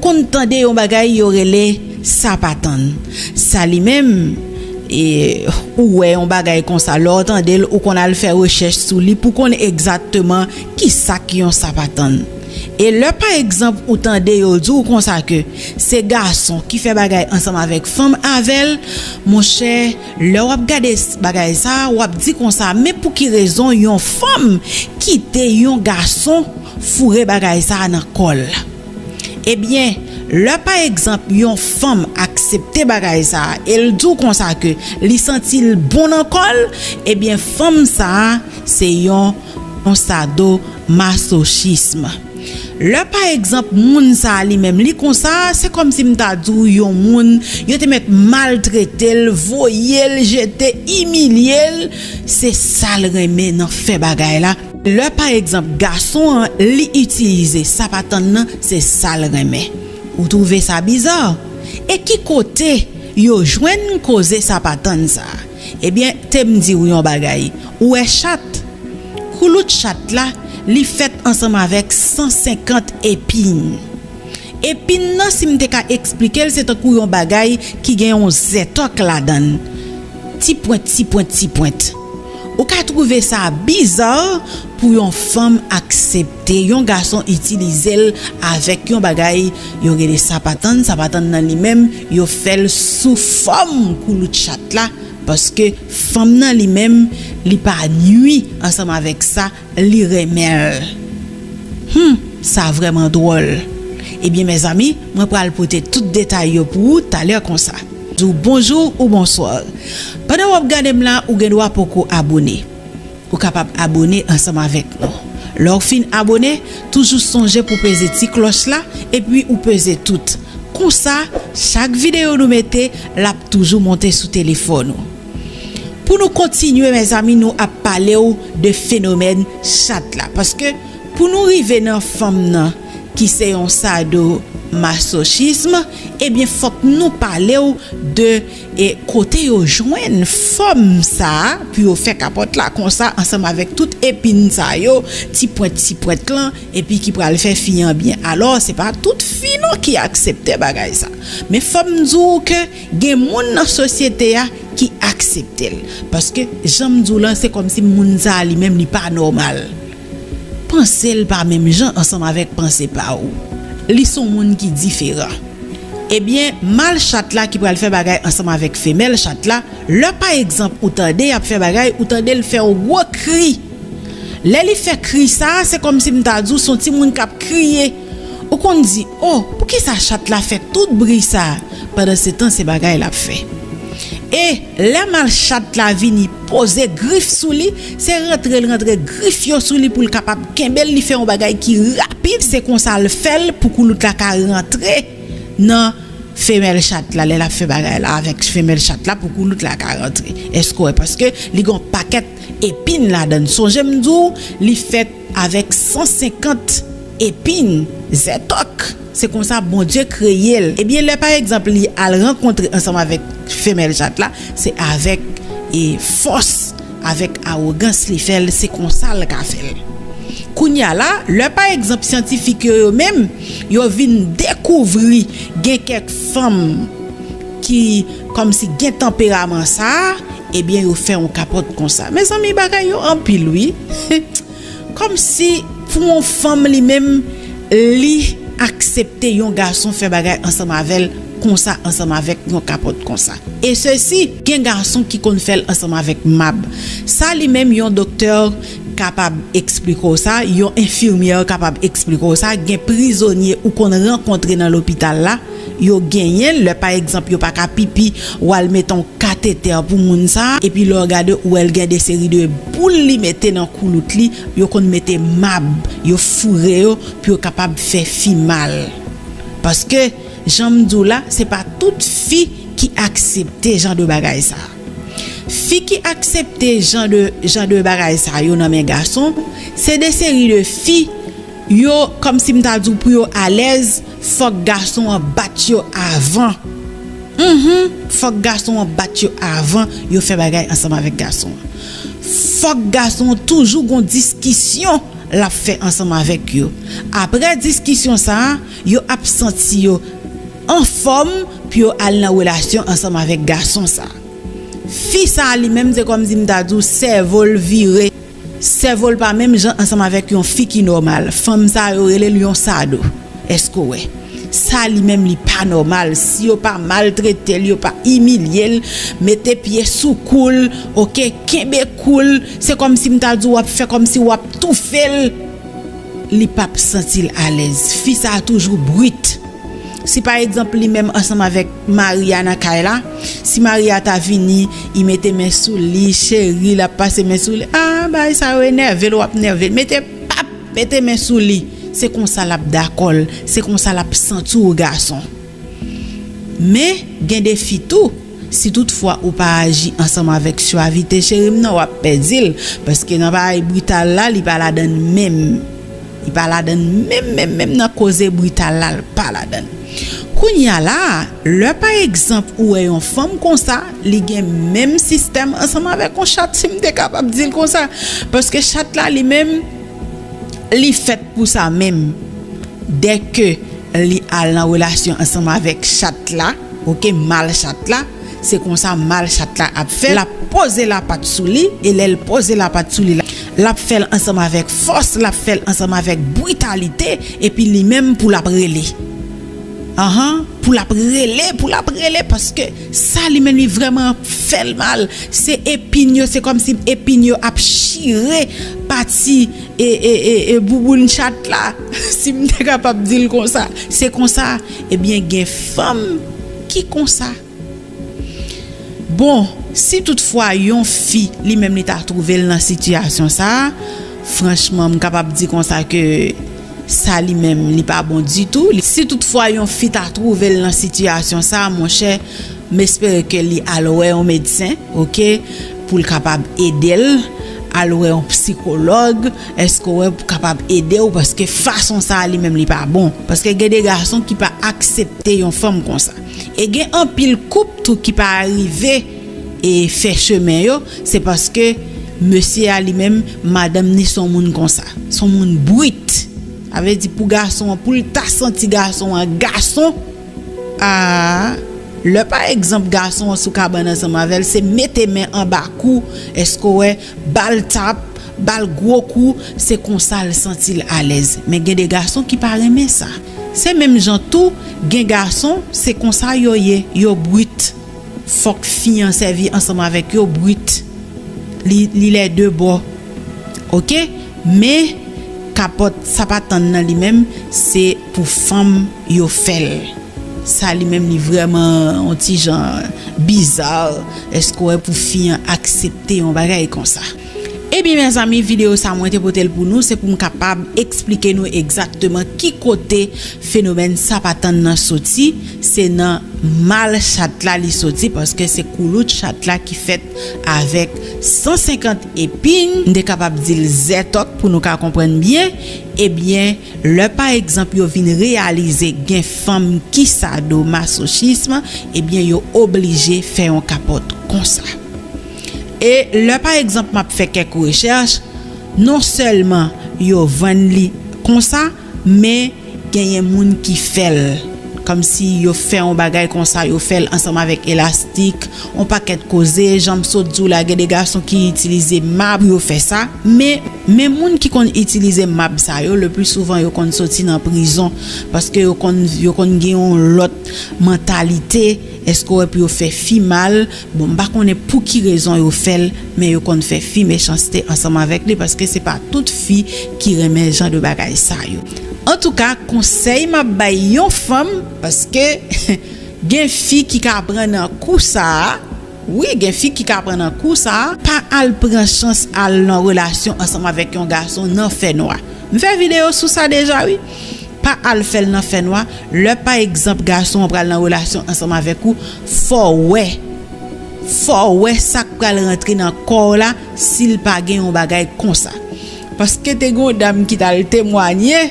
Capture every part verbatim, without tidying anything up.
Konn tande yon bagay yo rele sapatann. Sa li menm, e, ou wè yon bagay konsa, lè w tande l, ou konn al fè rechèch sou li pou konn egzakteman ki sa k yon sapatann. E lè pa egzanp ou tande yo di w konsa ke se gason ki fè bagay ansanm avèk fanm avè l, monchè, lè w ap gade s- bagay sa, w ap di konsa, men pou ki rezon yon fanm kite yon gason foure bagay sa nan kò l? Ebyen, lè pa egzanp yon fanm aksepte bagay sa a e l di w konsa ke li santi l bon nan kò l, ebyen fanm sa a se yon, yon sadomasochism. Lè pa egzanp moun sa a li menm li konsa, se kòmsi m ta di w yon moun yo te mèt maltrete l, voye l, jete, imilye l, se sa l renmen nan fè bagay la. Lè pa egzanp gason an li itilize sapatann nan, se sa l renmen. Ou twouve sa biza? E ki kote yo jwenn koze sapatann sa? Ebyen, te m di w yon bagay. Ou wè chat? Koulout chat la, li fèt ansanm avèk san senkant epin. Epin nan, si m te ka eksplike l, se tankou yon bagay ki gen yon zètòk ladan l. Ti pwent, ti pwent, ti pwent. Ou ka twouve sa biza pou yon fanm aksepte yon gason itilize l avèk yon bagay yo rele sapatann. Sapatann nan li menm, yo fè l sou fòm koulout chat la, paske fanm nan li menm, li pa nwi ansanm avèk sa, li renmen l. Hmm, sa vrèman dwòl. Ebyen, mezanmi, mwen pral pote tout detay yo pou ou talè konsa. Di w bonjou ou bonswa. Pandan w ap gade m la, ou gen dwa poko abone. Ou kapab abone ansanm avèk nou. Lè w fin abone, toujou sonje pou peze ti klòch la, epi ou peze tout. Konsa, chak videyo nou mete, l ap toujou monte sou telefòn ou. Pou nou kontinye, mezanmi, nou ap pale w de fenomèn chat la. Paske pou nou rive nan fanm nan ki se yon sadomasochism, ebyen, fòk nou pale w de e kote yo jwenn fòm sa a pou yo fè kapòt la konsa ansanm avèk tout epin sa yo, ti pwent, ti pwent lan, epi ki pral fè fi an byen. Alò, se pa tout fi non ki aksepte bagay sa. Men fò m di w ke gen moun nan sosyete a ki aksepte l. Paske, jan m di w lan, se kòmsi moun sa a li menm li pa nòmal. Panse l pa menm jan ansanm avèk panse pa w. Li se yon moun ki diferan. Ebyen, mal chat la ki pral fè bagay ansanm avèk femèl chat la, lè pa egzanp ou tande y ap fè bagay, ou tande l fè yon gwo kri. Lè li fè kri sa a, se kòmsi m ta di w se yon timoun k ap kriye. Ou konn di, "O, poukisa chat la fè tout bri sa a?" Pandansetan, se bagay l ap fè. E lè mal chat la vini poze grif sou li, se rantre l rantre grif yo sou li pou l kapab kenbe l, li fè yon bagay ki rapid, se konsa l fè l pou koulout la ka rantre nan femèl chat la, lè l ap fè bagay la avèk femèl chat la pou koulout la ka rantre. Èske w wè? Paske li gen yon pakèt epin ladan l. Sonje m di w, li fèt avèk san senkant epin, zètòk. Se konsa Bondye kreye l. Ebyen, lè pa egzanp li al rankontre ansanm avèk femèl chat la, se avèk e fòs, avèk awogans li fè l, se konsa l ka fè l. Kounye a la, lè pa egzanp syantifik yo, yo menm, yo vin dekouvri gen kèk fanm ki kòmsi gen tanperaman sa a, ebyen, yo fè yon kapòt konsa. Mezanmi, bagay yo anpil, wi. Kòmsi pou yon fanm li menm, li aksepte yon gason fè bagay ansanm avè l konsa, ansanm avèk yon kapòt konsa. E sesi, gen gason ki konn fè l ansanm avèk mab. Sa li menm yon doktè kapab eksplike w sa, yon enfimyè kapab eksplike w sa, gen prizonye ou konn rankontre nan lopital la, yo genyen l, lè pa egzanp yo pa ka pipi, w al mete yon katetè pou moun sa, epi lè w gade ou wè l gen de seri de boul li mete nan koulout li, yo konn mete mab, yo foure yo pou yo kapab fè fi mal. Paske, jan m di w la, se pa tout fi ki aksepte jan de bagay sa. Fi ki aksepte jan de, jan de bagay sa yo nan men gason, se de seri de fi, yo, kòmsi m ta di w pou yo alèz, fòk gason an bat yo avan. Mhm, fòk gason an bat yo avan yo fè bagay ansanm avèk gason an. Fòk gason an toujou gon diskisyon l ap fè ansanm avèk yo. Apre diskisyon sa a, yo ap santi yo anfòm pou yo al nan relasyon ansanm avèk gason sa a. Fi sa a li menm, se kòmsi m ta di w sèvo l vire. Sèvo l pa menm jan ansanm avèk yon fi ki nòmal. Fanm sa a, yo rele l yon sado. Èske w wè? Sa li menm li pa nòmal. Si yo pa maltrete l, yo pa imilye l, mete pye sou kou l, oke, kenbe kou l, se kòmsi m ta di w ap fè kòmsi w ap toufe l, li p ap santi l alèz. Fi sa a toujou brit. Si pa egzanp li menm ansanm avèk mari a nan kay la, si mari a ta vini, li mete men sou li, cheri, l ap pase men sou li, a, bagay sa yo enève l, w ap nève l, mete pap, mete men sou li. Se konsa l ap dakò l, se konsa l ap santi w gason. Men, gen de fi tou, si toutfwa ou pa aji ansanm avèk swavite cheri m nan, w ap pèdi l, paske nan bagay brital la, li pa ladann menm. Li pa ladann menm, menm, menm nan koze brital la, l pa ladann. Kounye a la, lè pa egzanp ou wè yon fanm konsa, li gen menm sistèm ansanm avèk yon chat, si m te kapab di l konsa. Paske chat la, li menm, li fèt pou sa menm. Dèke li al nan relasyon ansanm avèk chat la, oke, mal chat la, se konsa mal chat la ap fè. L ap poze lapat sou li, e lè l poze lapat sou li la, l ap fè l ansanm avèk fòs, l ap fè l ansanm avèk britalite, epi li menm pou l ap rele. Anhan, pou l ap rele, pou l ap rele, paske sa li menm li vrèman ap fè l mal. Se epin yo, se kòmsi epin yo ap chire pati e, e, e, e bouboun chat la, si m te kapab di l konsa. Se konsa, ebyen, gen fanm ki konsa. Bon, si toutfwa yon fi, li menm, li ta twouve l nan sitiyasyon sa a, franchman, m kapab di konsa ke sa li menm, li pa bon ditou. Li, si toutfwa yon fi ta twouve l nan sitiyasyon sa a, monchè, m espere ke li al wè yon medsen, oke, pou l kapab ede l, al wè yon sikològ, èske w wè, pou kapab ede w, paske fason sa a li menm li pa bon. Paske gen de gason ki pa aksepte yon fanm konsa. E gen anpil koup tou ki pa rive e fè chemen yo, se paske mesye a li menm, madanm ni se yon moun konsa. Se yon moun brit. Sa vle di pou gason an, pou l ta santi gason an gason, a, lè pa egzanp gason an sou kabann ansanm avè l, se mete men anba kou, èske w wè, ba l tap, ba l gwo kou, se konsa l santi l alèz. Men gen de gason ki pa renmen sa. Se menm jan tou, gen gason, se konsa yo ye, yo brit. Fòk fi an sèvi ansanm avèk yo brit. Li, li lè de bò. Oke? Men, kapòt sa pa tann nan li menm, se pou fanm yo fè l. Sa li menm li vrèman yon ti jan biza. Èske w wè pou fi an aksepte yon bagay konsa? Ebyen, mezanmi, videyo sa mwen te pote l pou nou, se pou m kapab eksplike nou egzakteman ki kote fenomèn sa pa tann nan soti, se nan mal chat la li soti, paske se koulout chat la ki fèt avèk san senkant epin, m te kapab di l zètòk pou nou ka konprann byen, ebyen, lè pa egzanp yo vin reyalize gen fanm ki sadomasochism, ebyen, yo oblije fè yon kapòt konsa. E lè pa egzanp m ap fè kèk rechèch, non sèlman yo vann li konsa, men genyen moun ki fè l. Kòmsi yo fè yon bagay konsa, yo fè l ansanm avèk elastik, yon pakèt koze, jan m sot di w la, gen de gason ki itilize mab pou yo fè sa. Men, men moun ki konn itilize mab sa yo, le pli souvan yo konn soti nan prizon, paske yo konn, yo konn gen yon lòt mantalite, èske w wè pou yo fè fi mal, bon, m pa konnen pou ki rezon yo fè l, men yo konn fè fi mechanste ansanm avèk li, paske se pa tout fi ki renmen jan de bagay sa yo. Antouka, konsèy m ap bay yon fanm, paske gen fi ki ka pran nan kou sa a, wi, gen fi ki ka pran nan kou sa a, pa al pran chans al nan relasyon ansanm avèk yon gason nan fènwa. M fè videyo sou sa deja, wi. Pa al fè l nan fènwa. Lè, pa egzanp, gason an pral nan relasyon ansanm avèk ou, fò w wè. Fò w wè sa k pral rantre nan kò w la si l pa gen yon bagay konsa. Paske te gen yon dam ki t al temwanye,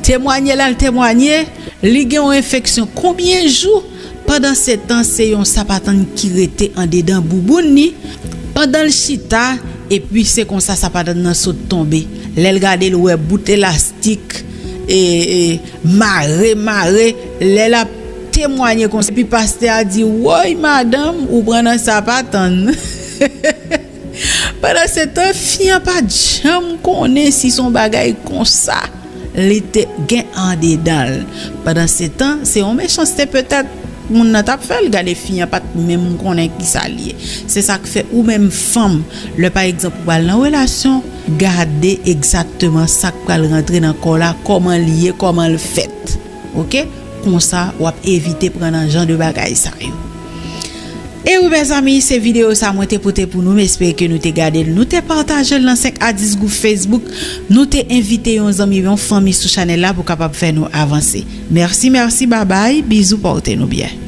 temwanye l al temwanye, li gen yon enfeksyon konbyen jou, pandan se tan se yon sapatann ki rete andedan bouboun li, pandan l chita, epi se konsa sapatann nan sot tonbe. Lè l gade l wè bout elastik e, e mare mare, lè l ap temwanye konsa, epi pastè a di, woy madanm, ou pran nan sa pa tann. Pandan se tan, fi an pa t janm konnen si se yon bagay konsa li te gen andedan l. Pandan se tan, se yon mechanste petèt moun nan t ap fè l, gade fi an pa t menm konnen ki sa l ye. Se sa k fè ou menm fanm, lè pa egzanp ou pral nan relasyon, gade egzakteman sa k pral rantre nan kò w la, kòman l ye, kòman l fèt. Oke? Konsa, w ap evite pran nan jan de bagay sa yo. E wi, mezanmi, se videyo sa mwen te pote pou nou. M espere ke nou te gade l, nou te pataje l nan senk a dis gwoup Facebook. Nou te envite yon zanmi, yon fanmi sou chanèl la pou kapab fè nou avanse. Mèsi, mèsi, babay, bizou, pòte nou byen.